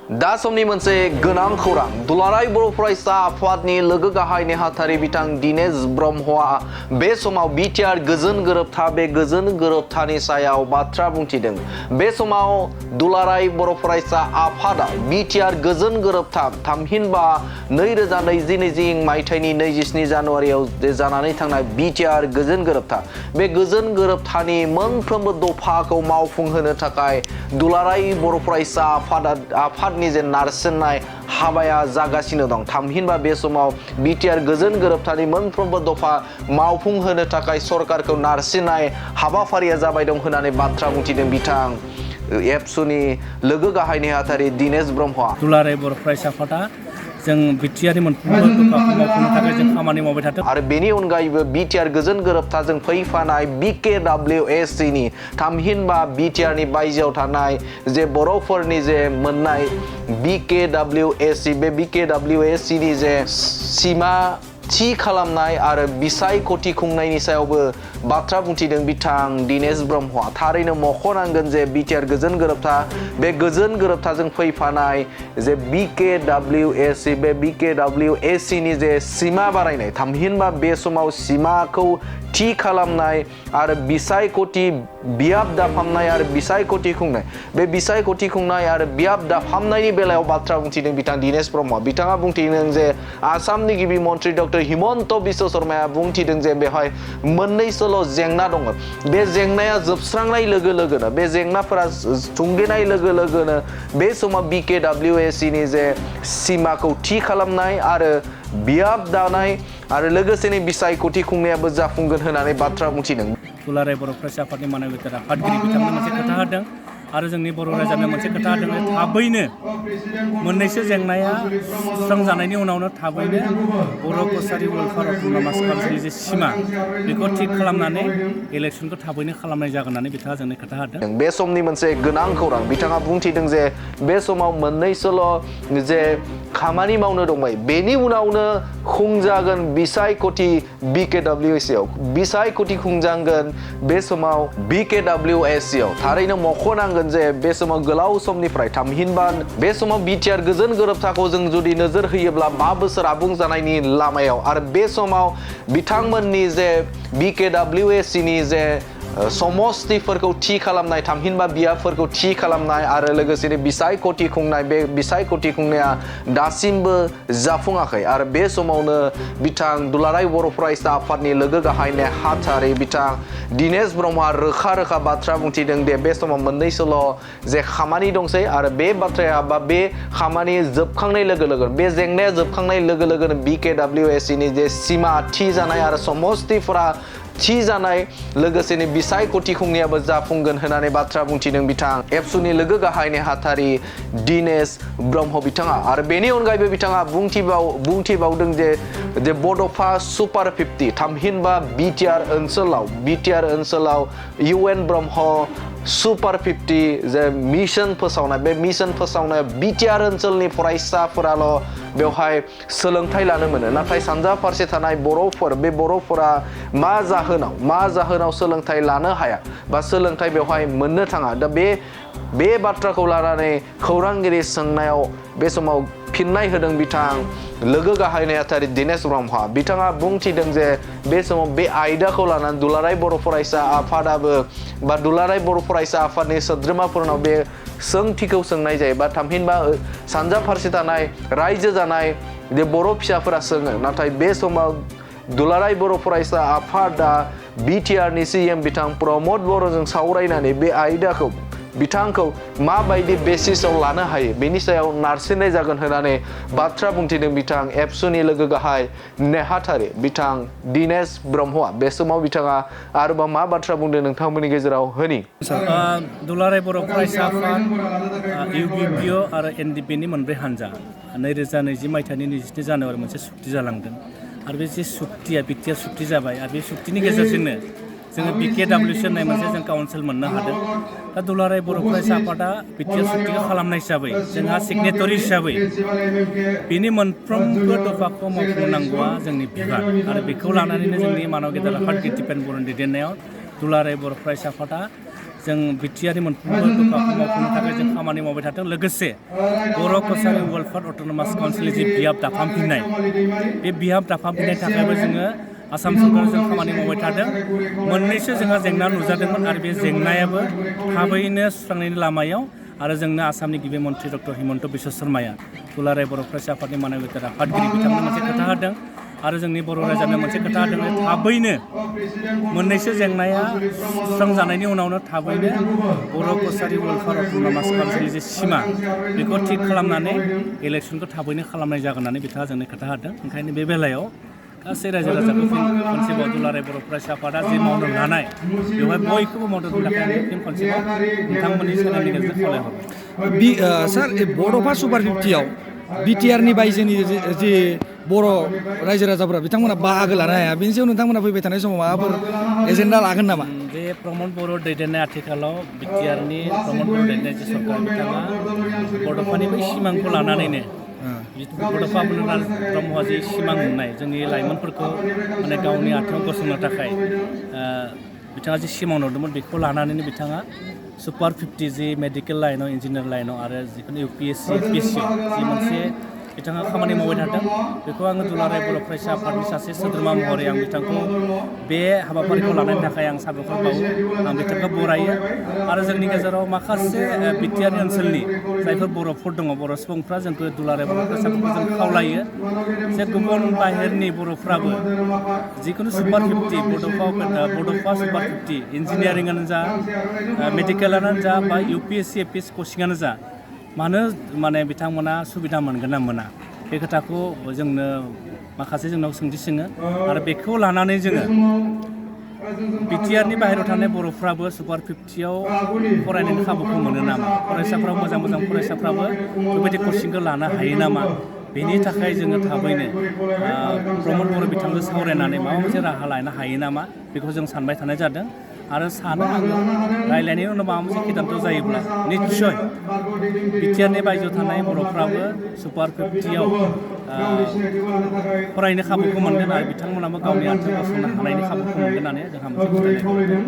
दा समनि मोनसे गोनां खौरां दुलाराय बर' फरायसा आफादनि लोगो गाहाय नेहाथारि बिथां दिनेश ब्रह्मआ बे समाव बिटिआर गोजोन गोरोबथा बे गोजोन गोरोबथानि सायाव बाथ्रा बुंथिदों। बे समाव दुलाराय बर' फरायसा आफादा बिटिआर गोजोन गोरोबथा थामहिनबा 2020 मायथाइनि 27 जानुवारियाव जानानै थांनाय बिटिआर गोजोन गोरोबथा बे गोजोन गोरोबथानि मोनफ्रोमबो दफाखौ मावफुंहोनो थाखाय दुलाराय बर' फरायसा आफादनि जे नारसिननाय हाबाया जागासिनो दं। थामहिनबा बे समाव बिटिआर गोजोन गोरोबथानि मोनफ्रोमबो दफा मावफुंहोनो थाखाय सरकारखौ नारसिननाय हाबाफारिया जाबाय दं होननानै बाथ्रा बुंथिदों बिथां एबसुनि लोगो गाहाय नेहाथारि दिनेश ब्रह्मआ। दुलाराय बर' फरायसा आफादा जों बिटिआरनि मोनफ्रोमबो दफाखौ मावफुंनो थाखाय जों खामानि मावबाय थादों। आरो बेनि अनगायैबो बिटिआर गोजोन गोरोबथाजों फैफानाय BKWSCनि थामहिनबा बिटिआरनि बायजोआव थानाय जे बर'फोरनि जे मोननाय BKWSC बे BKWSCनि जे सीमा थि खालामनाय आरो बिसायख'थि खुंनायनि सायावबो बाथ्रा बुंथिदों बिथां दिनेश ब्रह्मआ। थारैनो मख'नांगोन जे बिटिआर गोजोन गोरोबथा बे गोजोन गोरोबथाजों फैफानाय जे BKWSC बे BKWSCनि जे सीमा बारायनाय थामहिनबा बे समाव सीमाखौ थि खालामनाय आरो बिसायख'थि बियाब दाफामनाय आरो बिसायख'थि खुंनाय बे बिसायख'थि खुंनाय आरो बियाब दाफामनायनि बेलायाव बाथ्रा बुंथिदों बिथां दिनेश ब्रह्म। बिथाङा बुंथिदों जे आसामनि गिबि मन्त्रि डक्टर हिमन्त बिश्व शर्माया बुंथिदों जे बेवहाय मोननैसोल' जेंना दङ। बे जेंनाया जोबस्रांनाय लोगो लोगोनो बे जेंनाफोरा थुंगेनाय लोगो लोगोनो बे समाव BKWSCनि जे सीमाखौ थि खालामनाय आरो बियाब दानाय आरो लोगोसेनो बिसायख'थि खुंनायाबो जाफुंगोन होननानै बाथ्रा बुंथिदों। दुलाराय बर' फरायसा आफादनि मानगोनां आफादगिरि बिथांनो मोनसे खोथा होदों आरो जोंनि बर' रायजोनो मोनसे खोथा होदों थाबैनो मोननैसो जेंनाया सुस्रांजानायनि उनावनो थाबैनो बर' कसारि वेलफेयार अट'नमास काउन्सिलनि जे सीमा बेखौ थिग खालामनानै इलेक्सनखौ थाबैनो खालामनाय जागोन होननानै बिथाङा जोंनो खोथा होदों। बे समनि मोनसे गोनां खौरां बिथाङा बुंथिदों जे बे समाव मोननैसोल' जे खामानि मावनो दंबाय बेनि उनावनो खुंजागोन बिसायख'थि BKWSCआव बिसायख'थि खुंजागोन बे समाव BKWSCआव। थारैनो मख'नांगोन जे बे समाव गोलाव समनिफ्राय थामहिनबा बे समाव बिटिआर गोजोन गोरोबथाखौ जों जुदि नोजोर होयोब्ला 5 बोसोर आबुं जानायनि लामायाव आरो बे समाव बिथांमोननि जे BKWSCनि जे समस्तिफोरखौ थि खालामनाय थामहिनबा बियाबफोरखौ थि खालामनाय आरो लोगोसेनो बिसायख'थि खुंनाय बे बिसायख'थि खुंनाया दासिमबो जाफुङाखै आरो बे समावनो बिथां दुलाराय बर' फरायसा आफादनि लोगो गाहाय नेहाथारि बिथां दिनेश ब्रह्मआ रोखा रोखा बाथ्रा बुंथिदों दे बे समाव मोननैसोल' जे खामानि दंसै आरो बे बाथ्राया बा बे खामानि जोबखांनाय लोगो लोगो बे जेंनाया जोबखांनाय लोगो लोगोनो BKWSCनि जे सीमा थि जानाय आरो समस्तिफोरा थि जानाय लोगोसेनो बिसायख'थि खुंनायाबो जाफुंगोन होननानै बाथ्रा बुंथिदों बिथां एबसुनि लोगो गाहाय नेहाथारि दिनेश ब्रह्म बिथाङा। आरो बेनि अनगायैबो बिथाङा बुंथिबावदों जे बड'फा सुपार 50 थामहिनबा बिटिआर ओनसोलाव UN ब्रह्म सुपार 50 जे मिशन फोसावनाय बे मिशन फोसावनाय बिटिआर ओनसोलनि फरायसाफोराल' बेवहाय सोलोंथाइ लानो मोनो नाथाय सानजा फारसे थानाय बर'फोर बे बर'फोरा मा जाहोनाव सोलोंथाइ लानो हाया बा सोलोंथाइ बेवहाय मोननो थाङा। दा बे बाथ्राखौ लानानै खौरांगिरि सोंनायाव बे समाव फिननाय होदों बिथां लोगो गाहाय नेहाथारि दिनेश ब्रह्मआ। बिथाङा बुंथिदों जे बे समाव बे आयदाखौ लानानै दुलाराय बर' फरायसा आफादाबो बा दुलाराय बर' फरायसा आफादनि सोद्रोमाफोरनाव बे सोंथिखौ सोंनाय जायो बा थामहिनबा सानजा फारसे थानाय रायजो जानाय जे बर' फिसाफोरा सोङो नाथाय बे समाव दुलाराय बर' फरायसा आफादा बिटिआरनि CM बिथां प्रमद बर'जों सावरायनानै बे आयदाखौ बिथांखौ माबायदि बेसिसआव लानो हायो बेनि सायाव नारसिननाय जागोन होननानै बाथ्रा बुंथिदों बिथां एबसुनि लोगो गाहाय नेहाथारि बिथां दिनेश ब्रह्मआ। बे समाव बिथाङा आरोबाव मा बाथ्रा बुंदों नोंथांमोननि गेजेराव होनि। दुलाराय बर' फरायसा आफाद UPPO आरो NDPनि मोनब्रै हानजा 2020 मायथाइनि 27 जानुवारि मोनसे सुक्ति जालांदों आरो बे जे सुक्तिया बिटिआर सुक्ति जाबाय आरो बे सुक्तिनि गेजेरजोंनो जोङो BKWSC होननाय मोनसे जों काउन्सिल मोननो हादों। दा दुलाराय बर' फरायसा आफादा बिटिआर सुक्तिखौ खालामनाय हिसाबै जोंहा सिगनेटरि हिसाबै बिनि मोनफ्रोमबो दफाखौ मावफुंनांगौआ जोंनि बिबान आरो बेखौ लानानैनो जोंनि मानव गेदेर आफादगिरि दिपेन बर'नि दैदेननायाव दुलाराय बर' फरायसा आफादा जों बिटिआरनि मोनफ्रोमबो दफाखौ मावफुंनो थाखाय जों खामानि मावबाय थादों लोगोसे बर' कसारि वेलफेयार अट'नमास काउन्सिलनि जि बियाब दाफामफिननाय बे बियाब दाफामफिननायनि थाखायबो जोङो आसाम सरकारजों खामानि मावबाय थादों मोननैसो जोंहा जेंना नुजादोंमोन आरो बे जेंनायाबो थाबैनो सुस्रांनायनि लामायाव आरो जोंनो आसामनि गिबि मन्त्रि डक्टर हिमन्त बिश्व शर्माया दुलाराय बर' फरायसा आफादनि मानबिबाद आफादगिरि बिथांनो मोनसे खोथा होदों आरो जोंनि बर' रायजोनो मोनसे खोथा होदों जे थाबैनो मोननैसो जेंनाया सुस्रांजानायनि उनावनो थाबैनो बर' कसारि वेलफेयार अट'नमास काउन्सिलनि जे सिमा बेखौ थिग खालामनानै इलेक्सनखौ थाबैनो खालामनाय जागोन होननानै बिथाङा जोंनो खोथा होदों ओंखायनो बे बेलायाव गासै रायजो राजाखौ खनसेबाव दुलाराय बर' फरायसा आफादा जे मावनो लानाय बेवहाय बयखौबो मदद होनो थाखाय फिन खनसेबाव नोंथांमोननि चेनेलनि गेजेरजों खावलायहरबाय सार बड'फा सुपार 50आव बिटिआरनि बायजोनि जि बर' रायजो राजाफोरा बिथांमोना बाहागो लानो हाया बेनि सायाव नोंथांमोना फैबाय थानाय समाव माबाफोर एजेन्डा लागोन नामा जे प्रमद बर' दैदेननाय आथिखालाव बिटिआरनि प्रमद बर' दैदेननाय जे सरकार बिथाङा बड'फानि बै सिमांखौ लानानैनो बड'फा बुलुनाथ ब्रह्मआ जि सिमां नुनाय जोंनि लाइमोनफोरखौ माने गावनि आथिङाव गसंनो थाखाय बिथाङा जि सिमां नुदोंमोन बेखौ लानानैनो बिथाङा सुपार 50 जि मेडिकेल लाइनाव इन्जिनियार लाइनाव आरो जिखुनु UPSC APSC जि मोनसे बिथाङा खामानि मावबाय थादों बेखौ आङो दुलाराय बर' फरायसा आफादनि सासे सोद्रोमा महरै आं बिथांखौ बे हाबाफारिखौ लानायनि थाखाय आं साबायखर बावो आं बिथांखौ बरायो आरो जोंनि गेजेराव माखासे बिटिआरनि ओनसोलनि जायफोर बर'फोर दङ बर' सुबुंफ्रा जोंखौ दुलाराय बर' फरायसाफोरखौ जों खावलायो जे गुबुन बाहेरनि बर'फ्राबो जिखुनु सुपार 50 बड'फा सुपार 50 इन्जिनियारिंआनो जा मेडिकेलानो जा बा UPSC APSC कचिंआनो जा मानो माने बिथांमोना सुबिदा मोनगोन ना मोना बे खोथाखौ जोंनो माखासे जोंनाव सोंथि सोङो आरो बेखौ लानानै जोङो बिटिआरनि बाहेरायाव थानाय बर'फ्राबो सुपार 50आव फरायनायनि खाबुखौ मोनो नामा फरायसाफ्राबो मोजां फरायसाफ्राबो बेबायदि कचिंखौ लानो हायो नामा बेनि थाखाय जोङो थाबैनो प्रमद बर' बिथांजों सावरायनानै माबा मोनसे राहा लानो हायो नामा बेखौ जों सानबाय थानाय जादों आरो सानो आङो रायज्लायनायनि उनाव माबा मोनसे सिद्धान्त जायोब्ला निस्सय बिटिआरनि बायजोआव थानाय बर'फ्राबो सुपार 50आव फरायनो खाबुखौ मोनगोन आरो बिथांमोनाबो गावनि आथिङाव गसंनो हानायनि खाबुखौ मोनगोन होननानै जोंहा मोनसे फोथायनाय दं